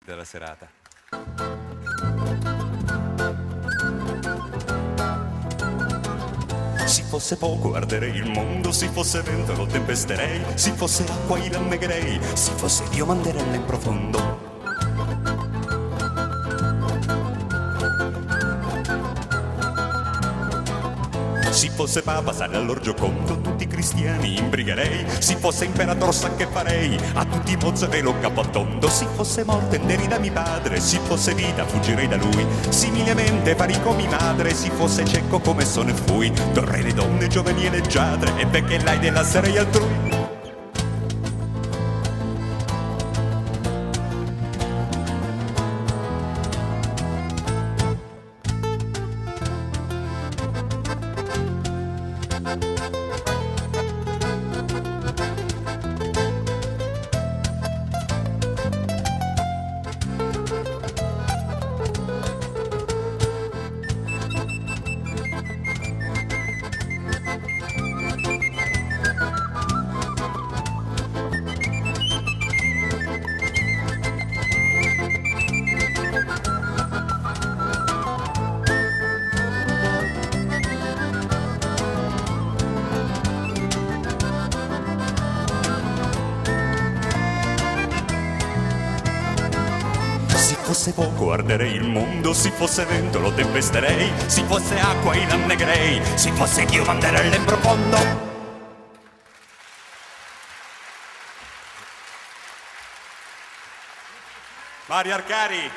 Della serata. Si fosse fuoco arderei il mondo, si fosse vento lo tempesterei, si fosse acqua io l'annegherei, si fosse Dio manderei in profondo. Si fosse papa sarei allor giocondo, tutti i cristiani imbrigherei, si fosse imperator sa che farei, a tutti mozzerei lo capo a tondo, si fosse morte derida mi padre, si fosse vita fuggirei da lui, similemente farei come madre, si fosse cieco come sono e fui, torrei le donne giovani e leggiadre, e vecchie laide lascerei altrui. Si fosse fuoco arderei il mondo, si fosse vento lo tempesterei, si fosse acqua io l'annegherei, si fosse Dio manderei in profondo. Mario Arcari.